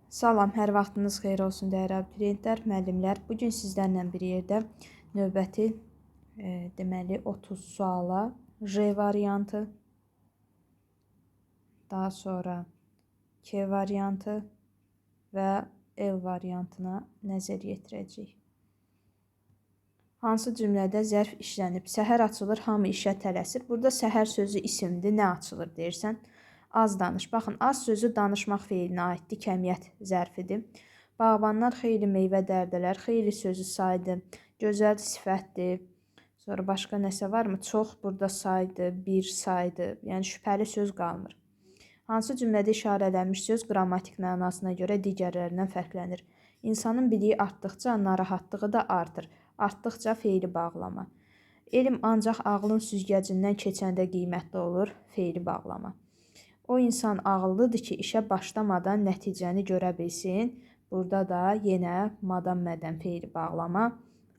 Salam, hər vaxtınız xeyir olsun dəyərli abituriyentlər, müəllimlər. Bu gün sizlərlə bir yerdə növbəti deməli 30 suala J variantı, daha sonra K variantı və L variantına nəzər yetirəcəyik. Hansı cümlədə zərf işlənib? Səhər açılır, hamı işə tələsir. Burada səhər sözü isimdir, nə açılır deyirsən? Az danış. Baxın, az sözü danışmaq feilinə aiddir, kəmiyyət zərfidir. Bağbanlar xeyli meyvə dərdələr, xeyli sözü saydı, gözəl sifətdir. Sonra başqa nəsə varmı? Çox burada saydı, bir saydı. Yəni şübhəli söz qalmır. Hansı cümlədə işarələnmiş söz qrammatik mənasına görə digərlərindən fərqlənir? İnsanın biliyi artdıqca narahatlığı da artır. Artdıqca feili bağlama. Elm ancaq ağlın süzgəcindən keçəndə qiymətli olur. Feili bağlama. O insan ağıllıdır ki, işə başlamadan nəticəni görə bilsin. Burada da yenə madam mədən feili bağlama,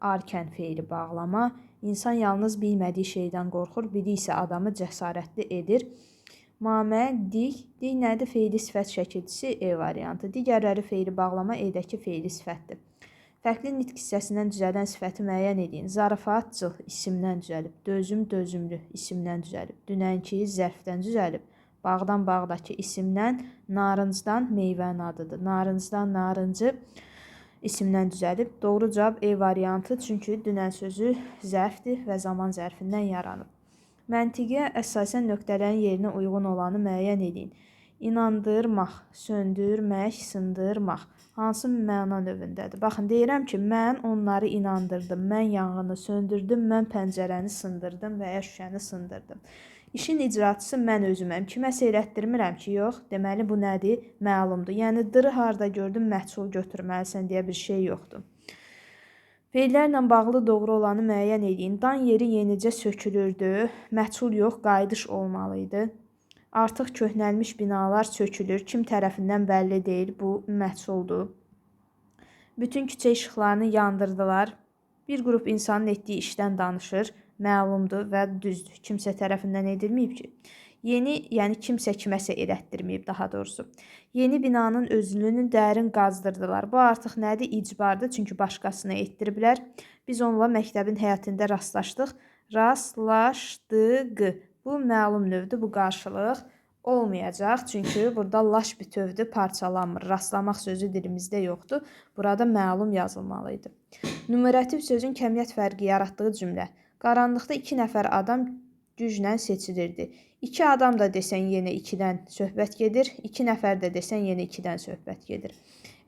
arkən feili bağlama. İnsan yalnız bilmədiyi şeydən qorxur, bilik isə adamı cəsarətli edir. Mamə, dik, dik nədir? Feili sifət şəkilçisi E variantı. Digərləri feili bağlama, E-dəki feili sifətdir. Fərqli nitq hissəsindən düzələn sifəti müəyyən edin. Zarafatcıl isimdən düzəlib, dözüm, dözümlü isimdən düzəlib, dünənki zərfdən düzəlib. Bağdan bağdakı isimdən, narıncdan meyvənin adıdır. Narıncdan narıncı isimdən düzəlib. Doğru cavab E variantı, çünki dünən sözü zərfdir və zaman zərfindən yaranıb. Məntiqə əsasən nöqtələrin yerinə uyğun olanı müəyyən edin. İnandırmaq, söndürmək, sındırmaq hansı məna növündədir? Baxın, deyirəm ki, mən onları inandırdım, mən yanğını söndürdüm, mən pəncərəni sındırdım və ya şüşəni sındırdım. İşin icraçısı mən özüməm. Kiməsə elətdirmirəm ki, yox. Deməli, bu nədir? Məlumdur. Yəni, dırı harda gördüm, məhsul götürməlisən deyə bir şey yoxdur. Feillərlə bağlı doğru olanı müəyyən edin. Dan yeri yenicə sökülürdü. Məhsul yox, qayıdış olmalı idi. Artıq köhnəlmiş binalar sökülür. Kim tərəfindən bəlli deyil, bu məhsuldur. Bütün küçə işıqlarını yandırdılar. Bir qrup insanın etdiyi işdən danışır. Məlumdur və düzdür. Kimsə tərəfindən edilməyib ki. Yeni, yəni kimsə kiməsə elətdirməyib daha doğrusu. Yeni binanın özlüyünü dərin qazdırdılar. Bu artıq nədir? İcbardır, çünki başqasına etdiriblər. Biz onunla məktəbin həyətində rastlaşdıq. Rastlaşdıq. Bu məlum növdür, bu qarşılıq olmayacaq. Çünki burada laş bütövdür, parçalanmır. Rastlamaq sözü dilimizdə yoxdur. Burada məlum yazılmalı idi. Numerativ sözün kəmiyyət fərqi yaratdığı cümlə. Qaranlıqda 2 nəfər adam güclə seçilirdi. 2 adam da desən yenə 2-dən söhbət gedir, 2 nəfər də desən yenə 2-dən söhbət gedir.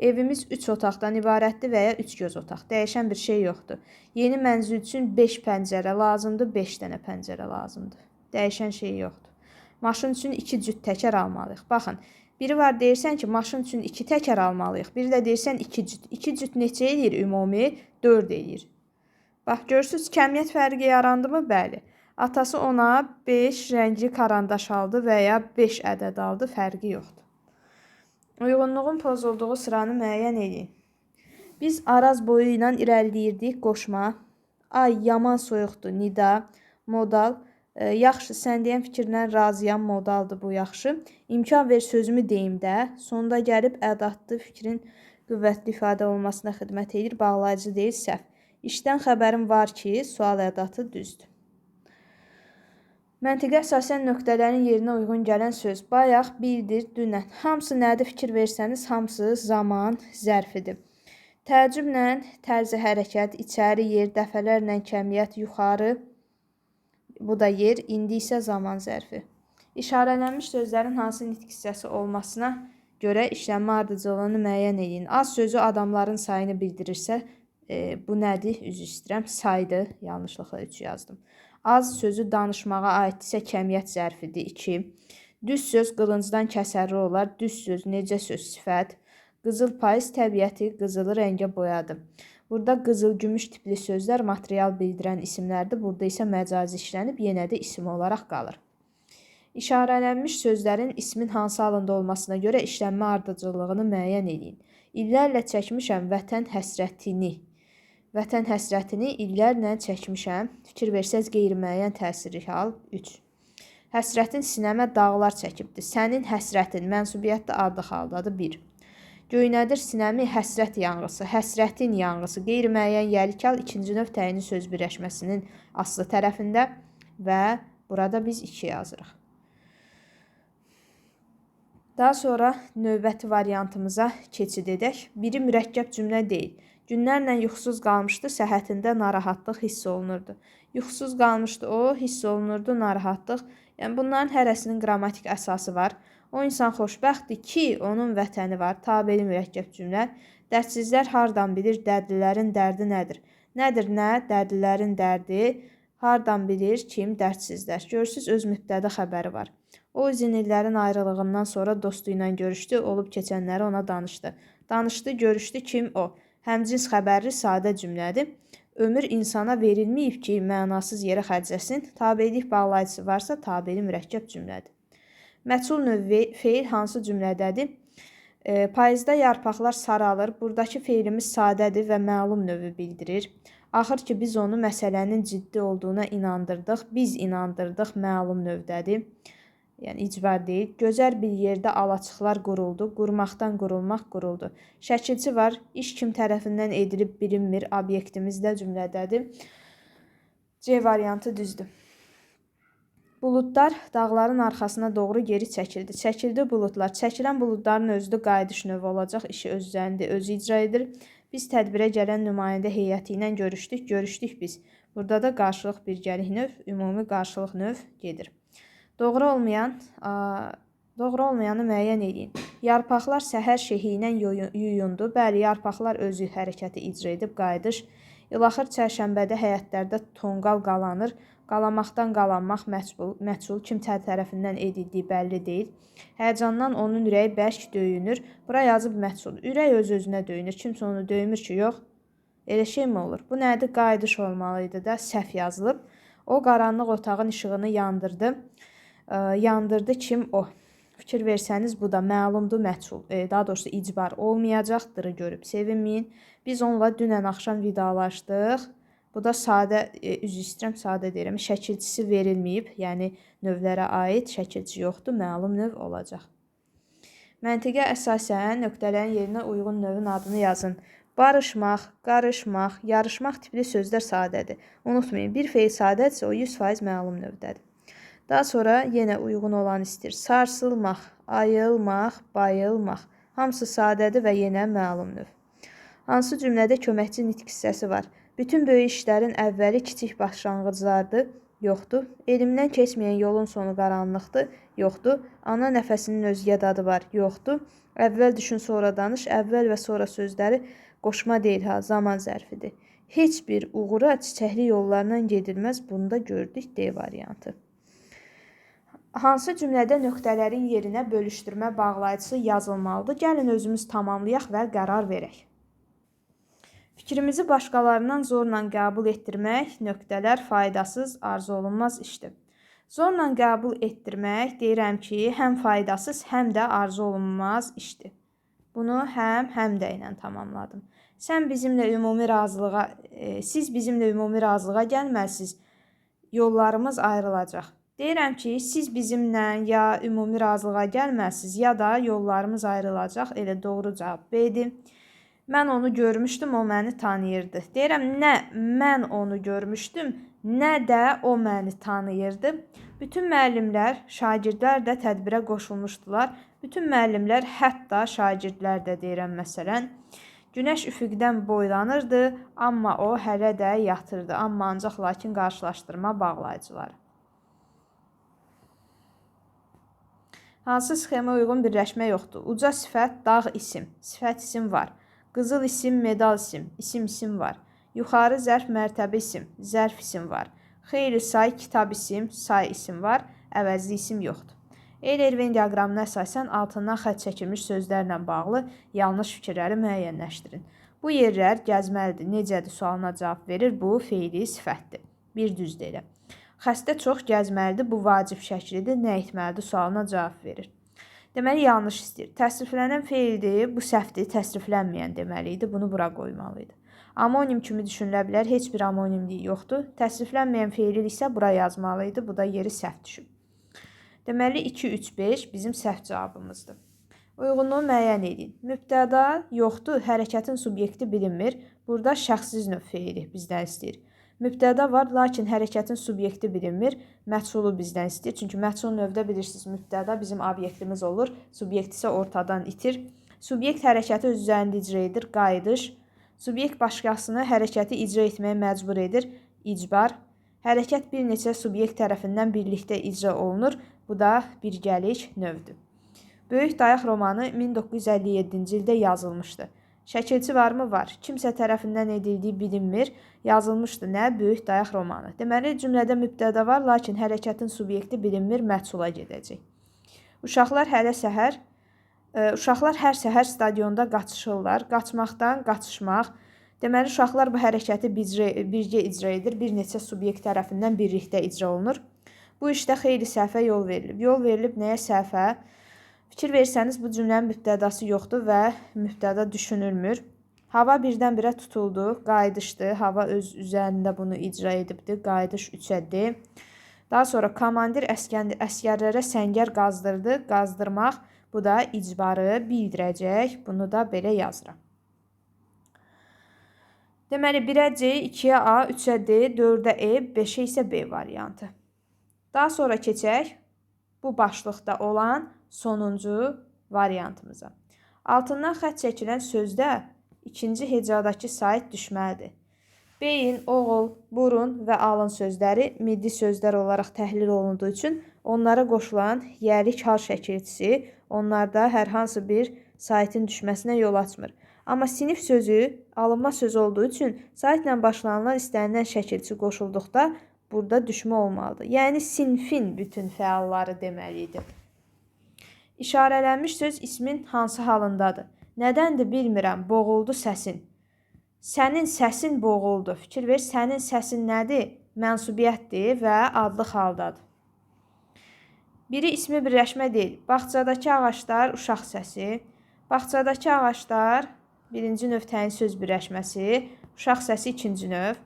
Evimiz 3 otaqdan ibarətdir və ya 3 göz otaq. Dəyişən bir şey yoxdur. Yeni mənzil üçün 5 pəncərə lazımdır, 5 dənə pəncərə lazımdır. Dəyişən şey yoxdur. Maşın üçün 2 cüt təkər almalıyıq. Baxın, biri var deyirsən ki, maşın üçün 2 təkər almalıyıq. Biri də deyirsən 2 cüt. 2 cüt neçə eləyir ümumi? 4 eləyir. Bax, görürsünüz, kəmiyyət fərqi yarandı mı? Bəli. Atası ona 5 rəngli karandaş aldı və ya 5 ədəd aldı, fərqi yoxdur. Uyğunluğun pozulduğu sıranı müəyyən edin. Biz Araz boyu ilə irəliləyirdik, qoşma. Ay, yaman soyuqdur, nida, modal. Yaxşı, sən deyən fikirlə razıyam, modaldır bu, yaxşı. İmkan ver sözümü deyim də. Sonda gəlib ədatlı fikrin qüvvətli ifadə olmasına xidmət edir, bağlayıcı deyil, səhv. İşdən xəbərim var ki, sual ədatı düzdür. Məntiqə əsasən nöqtələrin yerinə uyğun gələn söz. Bayaq, bildir, dünən. Hamısı nədir fikir versəniz, hamısı zaman zərfidir. Təəccüblə tərzi hərəkət, içəri yer, dəfələrlə kəmiyyət, yuxarı, bu da yer, indi isə zaman zərfi. İşarələnmiş sözlərin hansı nitq hissəsi olmasına görə işlənmə ardıcıllığını müəyyən edin. Az sözü adamların sayını bildirirsə, bu nədir? Üzr istəyirəm. Saydır. Yanlışlıqla 3 yazdım. Az sözü danışmağa aiddirsə kəmiyyət zərfidir. 2. Düz söz qılıncdan kəsərli olar. Düz söz necə söz sifət. Qızıl payız təbiəti qızılı rəngə boyadı. Burada qızıl, gümüş tipli sözlər material bildirən isimlərdir. Burada isə məcazi işlənib, yenə də isim olaraq qalır. İşarələnmiş sözlərin ismin hansı halında olmasına görə işlənmə ardıcıllığını müəyyən edin. İllərlə çəkmişəm vətən həsrətini. Vətən həsrətini illərlə çəkmişəm. Fikir versəz qeyri-müəyyən təsirli hal 3. Həsrətin sinəmə dağlar çəkibdir. Sənin həsrətin mənsubiyyətli adlı haldadır 1. Göynədir sinəmi həsrət yanğısı, həsrətin yanğısı. Qeyri-müəyyən yəlikal ikinci növ təyinli söz birləşməsinin aslı tərəfində və burada biz 2 yazırıq. Daha sonra növbəti variantımıza keçid edək. Biri mürəkkəb cümlə deyil. Günlərlə yuxusuz qalmışdı, səhhətində narahatlıq hiss olunurdu. Yuxusuz qalmışdı o, hiss olunurdu narahatlıq. Yəni bunların hərəsinin qrammatik əsası var. O insan xoşbəxtdir ki, onun vətəni var. Tabeli mürəkkəb cümlə. Dərdsizlər hardan bilir dərdlilərin dərdi nədir? Nədir nə? Dərdlilərin dərdi. Hardan bilir kim? Dərdsizlər. Görürsüz, öz mübtəda xəbəri var. O uzun illərin ayrılığından sonra dostu ilə görüşdü, olub keçənləri ona danışdı. Danışdı, görüşdü, kim o? Həmcins xəbərli sadə cümlədir. Ömür insana verilməyib ki, mənasız yerə xərcləsin. Tabelik bağlayıcısı varsa, tabeli mürəkkəb cümlədir. Məchul növ feil hansı cümlədədir? Payızda yarpaqlar saralır. Buradakı feilimiz sadədir və məlum növü bildirir. Axır ki, biz onu məsələnin ciddi olduğuna inandırdıq. Biz inandırdıq, məlum növdədir. Yəni icbar deyil. Gözəl bir yerdə alaçıqlar quruldu. Qurmaqdan qurulmaq quruldu. Şəkilçi var. İş kim tərəfindən edilib bilinmir. Obyektimiz də cümlədədir. C variantı düzdür. Buludlar dağların arxasına doğru geri çəkildi. Çəkildi buludlar. Çəkilən buludların özü qayıdış növü olacaq. İşi öz üzərində özü icra edir. Biz tədbirə gələn nümayəndə heyəti ilə görüşdük. Görüşdük biz. Burada da qarşılıq birgəlik növ, ümumi qarşılıq növ gedir. Doğru olmayanı müəyyən edin. Yarpaqlar səhər şehi ilə yuyundu. Bəli, yarpaqlar özü hərəkəti icra edib qayıdış. İlaxır çərşənbədə həyətlərdə tonqal qalanır. Qalamaqdan qalanmaq məchul kim tərəfindən edildiyi bəlli deyil. Həyəcandan onun ürəyi bərk döyünür. Bura yazıb məchul. Ürək öz-özünə döyünür. Kimsə onu döymür ki, yox. Elə şey mi olur? Bu nədir? Qayıdış olmalı idi da. Səhv yazılıb. O qaranlıq otağın işığını yandırdı. Yandırdı kim o? Fikir versəniz bu da məlumdur, məchul. Daha doğrusu icbar olmayacaqdır, görüb sevinməyin. Biz onunla dünən axşam vidalaşdıq. Bu da sadə, üzr istəyirəm, sadə deyirəm. Şəkilçisi verilməyib, yəni növlərə aid şəkilçi yoxdur, məlum növ olacaq. Məntiqə əsasən nöqtələrin yerinə uyğun növün adını yazın. Barışmaq, qarışmaq, yarışmaq tipli sözlər sadədir. Unutmayın, bir feil sadədirsə o 100% məlum növdədir. Daha sonra yenə uyğun olan istəyir. Sarsılmaq, ayılmaq, bayılmaq. Hamısı sadədir və yenə məlum növ. Hansı cümlədə köməkçi nitq hissəsi var? Bütün böyük işlərin əvvəli kiçik başlanğıclardır? Yoxdur. Elmdən keçməyən yolun sonu qaranlıqdır? Yoxdur. Ana nəfəsinin özgə dadı var? Yoxdur. Əvvəl düşün, sonra danış. Əvvəl və sonra sözləri qoşma deyil, ha, zaman zərfidir. Heç bir uğura çiçəkli yollarla gedilməz. Bunu da gördük D variantı. Hansı cümlədə nöqtələrin yerinə bölüşdürmə bağlayıcısı yazılmalıdır? Gəlin özümüz tamamlayaq və qərar verək. Fikrimizi başqalarından zorla qəbul etdirmək, nöqtələr faydasız, arzu olunmaz işdir. Zorla qəbul etdirmək, deyirəm ki, həm faydasız, həm də arzu olunmaz işdir. Bunu həm, həm də ilə tamamladım. Sən bizimlə ümumi razılığa, siz bizimlə ümumi razılığa gəlməlisiniz, yollarımız ayrılacaq. Deyirəm ki, siz bizimlə ya ümumi razılığa gəlməlisiniz, ya da yollarımız ayrılacaq. Elə doğru cavab B-dir. Mən onu görmüşdüm, o məni tanıyırdı. Deyirəm, nə mən onu görmüşdüm, nə də o məni tanıyırdı. Bütün müəllimlər, şagirdlər də tədbirə qoşulmuşdular. Bütün müəllimlər, hətta şagirdlər də deyirəm məsələn. Günəş üfüqdən boylanırdı, amma o hələ də yatırdı. Amma ancaq lakin qarşılaşdırma bağlayıcıları. Hansı sxema uyğun birləşmə yoxdur? Uca sifət, dağ isim, sifət isim var. Qızıl isim, medal isim, isim isim var. Yuxarı zərf mərtəbə isim, zərf isim var. Xeyli say, kitab isim, say isim var. Əvəzli isim yoxdur. Eyler-Venn diaqramına əsasən altından xətt çəkilmiş sözlərlə bağlı yanlış fikirləri müəyyənləşdirin. Bu yerlər gəzməlidir, necədir sualına cavab verir. Bu feili sifətdir. Bir düzdür elə. Xəstə çox gəzməlidir, bu vacib şəklidir, nə etməlidir sualına cavab verir. Deməli, yanlış istəyir. Təsriflənən feildir, bu səhvdir, təsriflənməyən deməli idi, bunu bura qoymalı idi. Amonim kimi düşünülə bilər, heç bir amonimliyi yoxdur. Təsriflənməyən feili isə bura yazmalı idi, bu da yeri səhv düşüb. Deməli, 2, 3, 5 bizim səhv cavabımızdır. Uyğunluğu müəyyən edin. Mübtəda yoxdur, hərəkətin subyekti bilinmir. Burada şəxssiz növ feili bizdən istəyir. Mübtəda var, lakin hərəkətin subyekti bilinmir. Məchulu bizdən istəyir. Çünki məchul növdə bilirsiniz, mübtəda bizim obyektimiz olur. Subyekt isə ortadan itir. Subyekt hərəkəti öz üzərində icra edir, qayıdış. Subyekt başqasını hərəkəti icra etməyə məcbur edir, icbar. Hərəkət bir neçə subyekt tərəfindən birlikdə icra olunur. Bu da birgəlik növdür. Böyük Dayaq romanı 1957-ci ildə yazılmışdı. Şəkilçi varmı? Var. Kimsə tərəfindən edildiyi bilinmir. Yazılmışdı nə? Böyük Dayaq romanı. Deməli, cümlədə mübtəda var, lakin hərəkətin subyekti bilinmir, məhsula gedəcək. Uşaqlar uşaqlar hər səhər stadionda qaçışırlar. Qaçmaqdan qaçışmaq. Deməli, uşaqlar bu hərəkəti birgə icra edir. Bir neçə subyekt tərəfindən birlikdə icra olunur. Bu işdə xeyli səhvə yol verilib. Yol verilib nəyə səhvə? Fikir versəniz, bu cümlənin mübtədası yoxdur və mübtəda düşünülmür. Hava birdən-birə tutuldu, qayıdışdı. Hava öz üzərində bunu icra edibdir. Qayıdış 3-ə D. Daha sonra komandir əsgərlərə səngər qazdırdı. Qazdırmaq, bu da icbarı bildirəcək. Bunu da belə yazıram. Deməli, 1-ə C, 2-yə A, 3-ə D, 4-ə E, 5-ə isə B variantı. Daha sonra keçək bu başlıqda olan sonuncu variantımıza. Altından xətt çəkilən sözdə ikinci hecadakı sait düşməlidir. Beyin, oğul, burun və alın sözləri milli sözlər olaraq təhlil olunduğu üçün onlara qoşulan yəlik hal şəkilçisi onlarda hər hansı bir saitin düşməsinə yol açmır. Amma sinif sözü alınma sözü olduğu üçün saitlə başlanılan istənilən şəkilçi qoşulduqda burada düşmə olmalıdır. Yəni sinfin bütün fəalları deməli idi. İşarələnmiş söz ismin hansı halındadır? Nədəndir bilmirəm, boğuldu səsin. Sənin səsin boğuldu. Fikir ver, sənin səsin nədir? Mənsubiyyətdir və adlıq haldadır. Biri ismi birləşmə deyil. Bağçadakı ağaclar uşaq səsi. Bağçadakı ağaclar birinci növ təyin söz birləşməsi, uşaq səsi ikinci növ.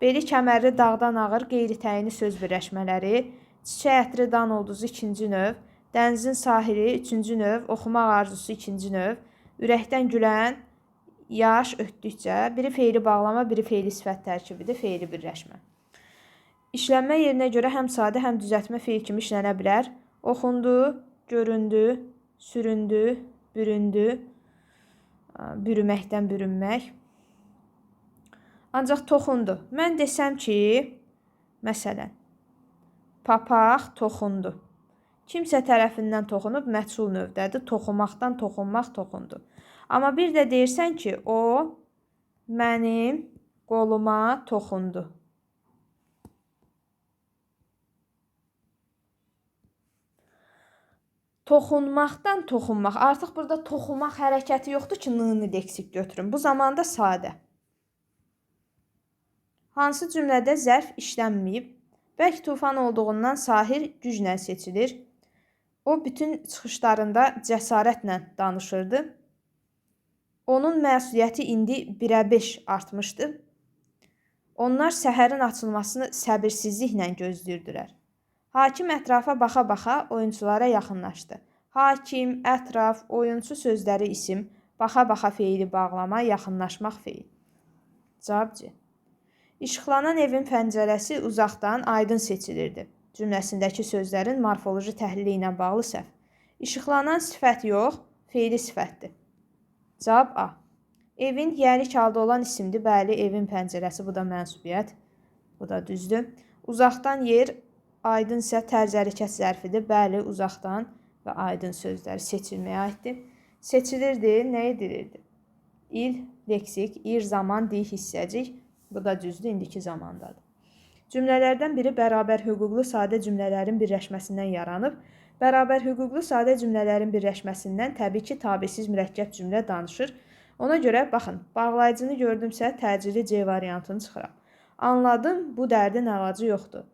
Beli kəmərli dağdan ağır qeyri-təyini söz birləşmələri, çiçək ətri dan ulduzu ikinci növ, dənizin sahili üçüncü növ, oxumaq arzusu ikinci növ, ürəkdən gülən yaş ötdükcə, biri feili bağlama, biri feili sifət tərkibidir, feili birləşmə. İşlənmə yerinə görə həm sadə, həm düzəltmə feil kimi işlənə bilər. Oxundu, göründü, süründü, büründü, bürüməkdən bürünmək. Ancaq toxundu. Mən desəm ki, məsələn, papaq toxundu. Kimsə tərəfindən toxunub məchul növdədir. Toxumaqdan toxunmaq toxundu. Amma bir də deyirsən ki, o mənim qoluma toxundu. Toxunmaqdan toxunmaq. Artıq burada toxunmaq hərəkəti yoxdur ki, n-ni leksik götürün. Bu zamanda sadə. Hansı cümlədə zərf işlənməyib? Bərk tufan olduğundan sahil güclə seçilir. O bütün çıxışlarında cəsarətlə danışırdı. Onun məsuliyyəti indi 1-ə 5 artmışdı. Onlar səhərin açılmasını səbirsizliklə gözləyirdilər. Hakim ətrafa baxa-baxa oyunçulara yaxınlaşdı. Hakim, ətraf, oyunçu sözləri isim, baxa-baxa feili bağlama, yaxınlaşmaq feil. Cavab C. İşıqlanan evin pəncərəsi uzaqdan aydın seçilirdi. Cümləsindəki sözlərin morfoloji təhlili ilə bağlı səhv. İşıqlanan sifət yox, feili sifətdir. Cavab A. Evin yəlik halda olan isimdir. Bəli, evin pəncərəsi, bu da mənsubiyyət. Bu da düzdür. Uzaqdan yer, aydın isə tərz hərəkət zərfidir. Bəli, uzaqdan və aydın sözləri seçilməyə aiddir. Seçilirdi, nə edilirdi? İl, leksik, ir, zaman, dil, hissəcik. Bu da düzdür, indiki zamandadır. Cümlələrdən biri bərabər hüquqlu sadə cümlələrin birləşməsindən yaranıb. Bərabər hüquqlu sadə cümlələrin birləşməsindən təbii ki, tabesiz mürəkkəb cümlə danışır. Ona görə, baxın, bağlayıcını gördümsə, təcili C variantını çıxıram. Anladım, bu dərdin əlacı yoxdur.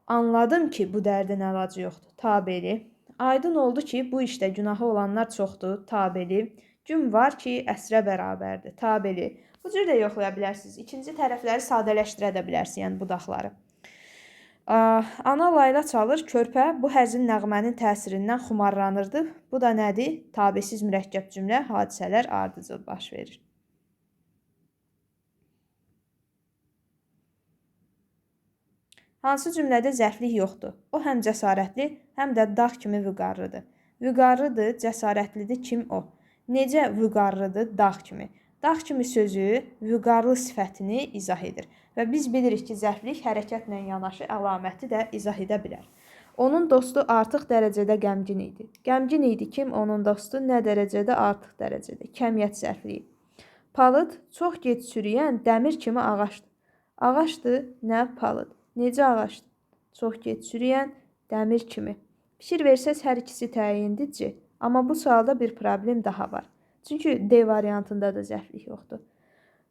Anladım ki, bu dərdin əlacı yoxdur. Tabeli. Aydın oldu ki, bu işdə günahı olanlar çoxdur. Tabeli. Gün var ki, əsrə bərabərdir. Tabeli. Bu cür də yoxlaya bilərsiniz. İkinci tərəfləri sadələşdirə də bilərsiniz, yəni budaqları. Ana layla çalır, körpə bu həzin nəğmənin təsirindən xumarlanırdı. Bu da nədir? Tabesiz mürəkkəb cümlə, hadisələr ardıcıl baş verir. Hansı cümlədə zərflik yoxdur? O həm cəsarətli, həm də dağ kimi vüqarlıdır. Vüqarlıdır, cəsarətlidir, kim o? Necə vüqarlıdır, dağ kimi? Dağ kimi sözü vüqarlı sifətini izah edir. Və biz bilirik ki, zərflik hərəkətlə yanaşı əlaməti də izah edə bilər. Onun dostu artıq dərəcədə qəmgin idi. Qəmgin idi kim? Onun dostu nə dərəcədə? Artıq dərəcədə. Kəmiyyət zərfliyi. Palıd çox gec çürüyən dəmir kimi ağacdır. Ağacdır, nə palıd? Necə ağacdır? Çox gec çürüyən dəmir kimi. Fikir versəz, hər ikisi təyindir C. Amma bu sualda bir problem daha var. Çünki D variantında da zərflik yoxdur.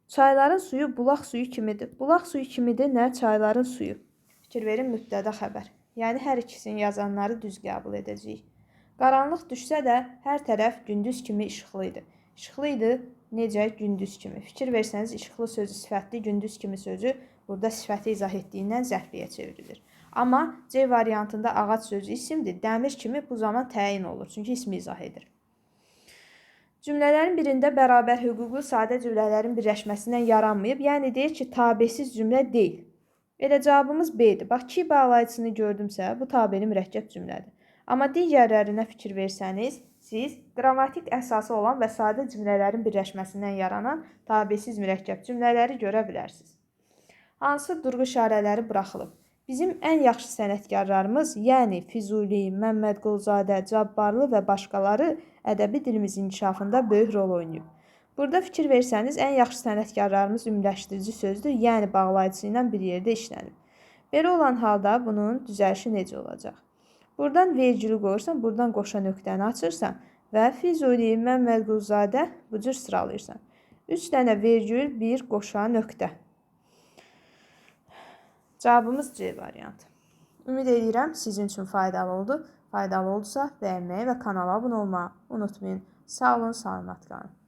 Çayların suyu bulaq suyu kimidir. Bulaq suyu kimidir, nə? Çayların suyu. Fikir verin, mübtəda xəbər. Yəni, hər ikisini yazanları düz qəbul edəcəyik. Qaranlıq düşsə də hər tərəf gündüz kimi işıqlı idi. İşıqlı idi, necə? Gündüz kimi. Fikir versəniz, işıqlı sözü sifətli, gündüz kimi sözü burada sifəti izah etdiyindən zərfliyə çevrilir. Amma C variantında ağac sözü isimdir. Dəmir kimi bu zaman təyin olur. Çünki ismi izah edir. Cümlələrin birində bərabər hüquqlu sadə cümlələrin birləşməsindən yaranmayıb. Yəni, deyir ki, tabesiz cümlə deyil. Elə cavabımız B-dir. Bax, ki bağlayıcısını gördümsə, bu tabeli mürəkkəb cümlədir. Amma digərlərinə fikir versəniz, siz qrammatik əsası olan və sadə cümlələrin birləşməsindən yaranan tabesiz mürəkkəb cümlələri görə bilərsiniz. Hansı durğu işarələri buraxılıb? Bizim ən yaxşı sənətkarlarımız, yəni Füzuli, Məmmədquluzadə, Cabbarlı və başqaları ədəbi dilimizin inkişafında böyük rol oynayıb. Burada fikir versəniz, ən yaxşı sənətkarlarımız ümumiləşdirici sözdür, yəni bağlayıcısı ilə bir yerdə işlənib. Belə olan halda bunun düzəlişi necə olacaq? Buradan vergülü qoyursan, buradan qoşa nöqtəni açırsan və Füzuli, Məmmədquluzadə bu cür sıralayırsan. 3 dənə vergül, 1 qoşa nöqtə. Cavabımız C variantı. Ümid edirəm sizin üçün faydalı oldu. Faydalı oldusa bəyənməyi və kanala abunə olmağı unutmayın. Sağ olun, salamat qalın.